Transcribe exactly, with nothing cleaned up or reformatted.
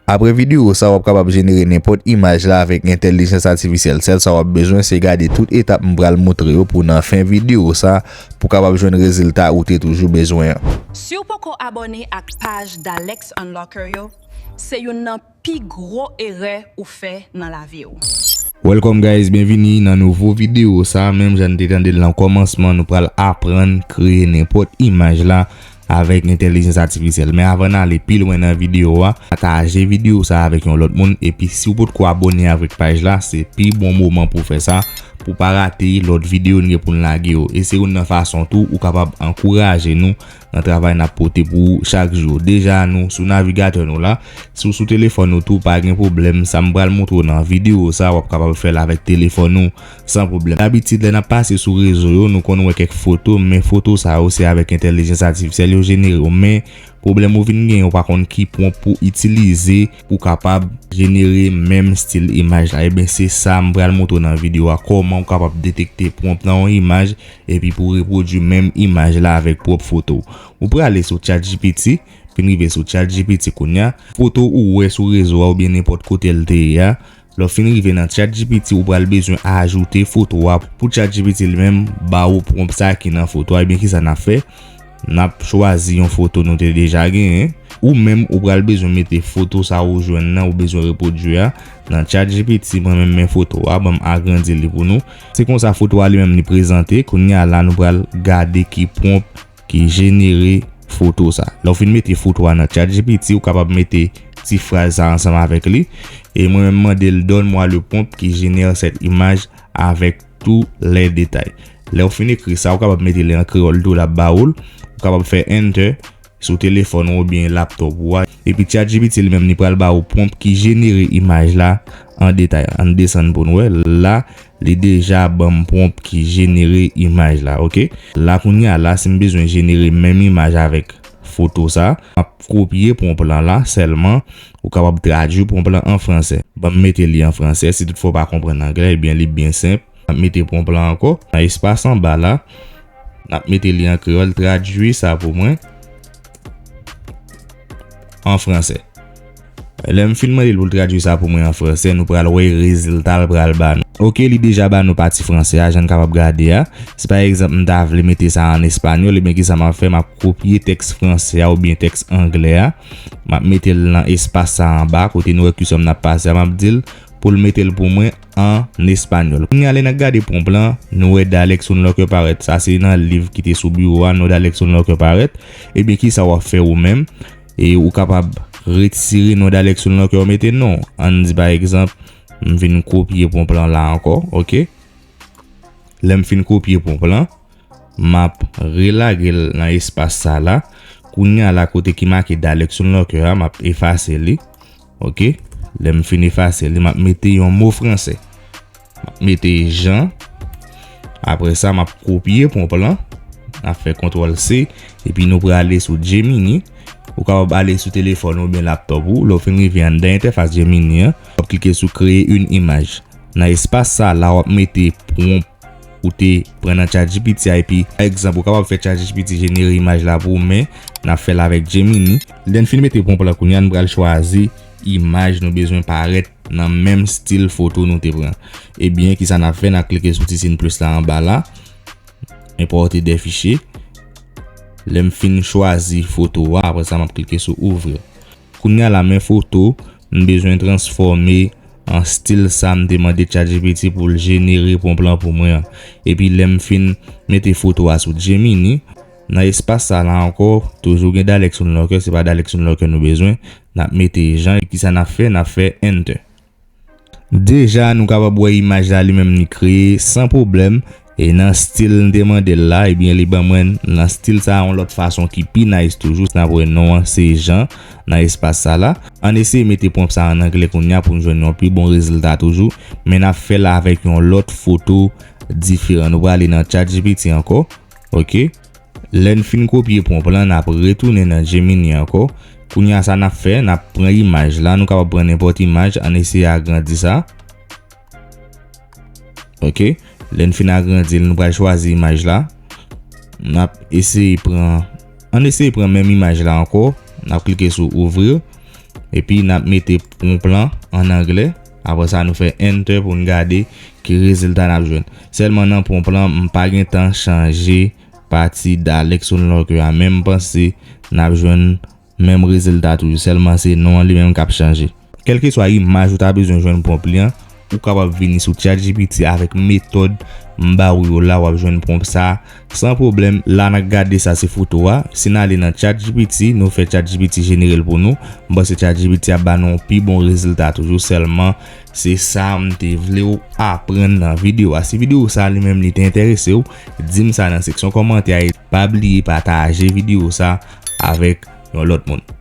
Apre videyo sa, w ap kapab jenere nenpòt imaj la avèk entèlijans atifisyèl. Sèl sa w ap bezwen, se gade tout etap m pral montre yo pou nan fen videyo sa, pou kapab jwenn rezilta ou te toujou bezwen an. Si w poko abòne ak paj Dalex Unlocker yo, se youn nan pi gwo erè ou fè nan lavi w. Welcome guys, byenvini nan nouvo videyo sa. Menm jan n te tande l nan kòmansman, nou pral aprann kreye nenpòt imaj la avèk entèlijans atifisyèl. Men avan n ale pi lwen nan videyo a, pataje videyo sa avèk yon lòt moun. Epi si w potko abòne avèk paj la, se pi bon moman pou w fè sa, pou w pa rate lòt videyo n gen pou n lage yo. E se youn nan fason tou ou kapab ankouraje nou nan travay n ap pote pou ou chak jou. Deja nou sou navigatè nou la. Si w sou telefòn ou tou, pa gen pwoblèm. Sa m pral montre w nan videyo sa, w ap kapab fè l avèk telefòn ou san pwoblèm. Dabitid, lè n ap pase sou rezo yo, nou konn wè kèk foto, men foto sa yo se avèk entèlijans atifisyèl yo jenere yo. Men pwoblèm ou vin gen, ou pa konn ki pwonp pou itilize pou kapab jenere menm estil imaj la. Ebyen, se sa m pral montre w nan videyo a, kòman ou kapab detekte pwonp nan yon imaj epi pou repwodui menm imaj la avèk pwòp foto w. Ou prale sou ChatGPT, fin rive sou ChatGPT kounye a. Foto ou wè sou rezo a oubyen nenpòt kote l te ye a, lè w fin rive nan ChatGPT, ou pral bezwen ajoute foto a pou ChatGPT li menm ba ou pwonp sa ki nan foto a. Ebyen, kisa n ap fè? N ap chwazi yon foto nou te deja genyen. Ou menm, ou pral bezwen mete foto sa ou jwenn nan, ou bezwen repwodui a nan ChatGPT. Mwen menm, men foto a, ban m agrandi li pou nou. Se konsa foto a li menm li prezante. Kounye a la, nou pral gade ki pwonp ki jenere foto sa. Lè w fin mete foto a nan ChatGPT, ou kapab mete ti fraz sa ansanm avèk li. E mwen menm mande l, donne-moi le prompt qui génère cette image avec tous les détails. Lè w fin ekri sa, ou kapab mete li an kreyòl tou, l ap ba ou l. Ou kapab fè enter sou telefòn ou oubyen laptop ou a. Epi ChatGPT li menm, li pral ba ou pwonp ki jenere imaj la an detay. Ann desann pou n wè. La, li deja ban m pwonp ki jenere imaj la, oke? La, kounye a la, si m bezwen jenere menm imaj avèk foto sa, m ap kopye pwonp lan la sèlman. Ou kapab tradui pwonp lan an fransè. Ban m mete li an fransè. Si toutfwa w pa konprann anglè, ebyen, li byen senp. N ap mete pwonp lan ankò. Nan espas anba la, n ap mete li an kreyòl, tradui sa pou mwen an fransè. Lè m fin mande l pou l tradui sa pou mwen an fransè, nou pral wè rezilta l pral ba nou. Oke, li deja ba nou pati fransè a, jan n kapab gade a. Si pa egzanp, m ta vle mete sa an espanyòl, ebyen, kisa m ap fè? M ap kopye tèks fransè a oubyen tèks anglè a. M ap mete l nan espas sa anba, kote nou wè kisyon m ap pase a, m ap di l pou l mete l pou mwen an espanyòl. Kounye a, lè n ap gade pwonp lan, nou wè Dalex Unlocker parèt. Sa se nan liv ki te sou biwo a, non Dalex Unlocker parèt. Ebyen, kisa w ap fè ou menm? E ou kapab retire non Dalex Unlocker, mete non. Ann di, pa egzanp, m vin kopye pwonp lan la ankò, oke? Lè m fin kopye pwonp lan, m ap relage l nan espas sa la. Kounye a la, kote ki make Dalex Unlocker a, m ap efase li. Oke? Lè m fin efase li, m ap mete yon mo fransè. M ap mete Jean. Apre sa, m ap kopye pwonp lan. N ap fè kontwòl C. Epi nou prale sou Gemini. Ou kapab ale sou telefòn ou oubyen laptop ou. Lè w fin rive anndan entèfas Gemini an, w ap klike sou créer une image. Nan espas sa la, w ap mete pwonp ou te pran nan ChatGPT a, epi, pa egzanp, ou kapab fè ChatGPT jenere imaj la pou ou, men n ap fè l avèk Gemini. Lè n fin mete pwonp lan kounye a, n pral chwazi imaj nou bezwen parèt nan menm estil foto nou te pran. Ebyen, kisa n ap fè? N ap klike sou ti siy plis la anba la. Importer des fichiers. Lè m fin chwazi foto a, apre sa, m ap klike sou ouvrir. Kounye a la, men foto m bezwen transfòme an estil sa m te mande ChatGPT pou l jenere pwonp lan pou mwen an. Epi lè m fin mete foto a sou Gemini, nan espas sa la ankò, toujou gen Dalex Unlocker, se pa Dalex Unlocker nou bezwen, n ap mete Jean, e kisa n ap fè? N ap fè enter. Deja, nou kapab wè imaj la li menm li kreye san pwoblèm. E nan estil m te mande l la, ebyen, li ban mwen nan estil sa a yon lòt fason ki pi nice toujou. N ap wè non an se Jean nan espas sa la. Ann eseye mete pwonp sa an anglè kounye a pou n jwenn yon pi bon rezilta toujou. Men n ap fè l avèk yon lòt foto diferan. Nou prale nan ChatGPT ankò. Oke. Lè n fin kopye pwonp lan, n ap retounen nan Gemini ankò. Kounye a, sa n ap fè, n ap pran imaj la. Nou kapab pran nenpòt imaj. Ann eseye agrandi sa. Oke. Lè n fin agrandi l, nou pral chwazi imaj la. N ap eseye pran, ann eseye pran menm imaj la ankò. N ap klike sou ouvrir. Epi n ap mete pwonp lan an anglè. Apre sa, nou fè enter pou n gade ki rezilta n ap jwenn. Sèlman nan pwonp lan, m pa gen tan chanje pati Dalek Soundlocker a, men m panse n ap jwenn menm rezilta toujou, sèlman se non an li menm k ap chanje. Kèlkeswa imaj ou ta bezwen jwenn pwonp li an, ou kapab vini sou ChatGPT avèk metòd m ba ou yo la, w ap jwenn pwonp sa san pwoblèm. La n ap gade sa se foto a. Si n ale nan ChatGPT, nou fè ChatGPT jenere l pou nou. M panse ChatGPT ap ba nou yon pi bon rezilta toujou, sèlman se sa m te vle w aprann nan videyo a. Si videyo sa li menm li te enterese w, di m sa nan seksyon kòmantè a. E pa bliye pataje videyo sa avèk yon lòt moun.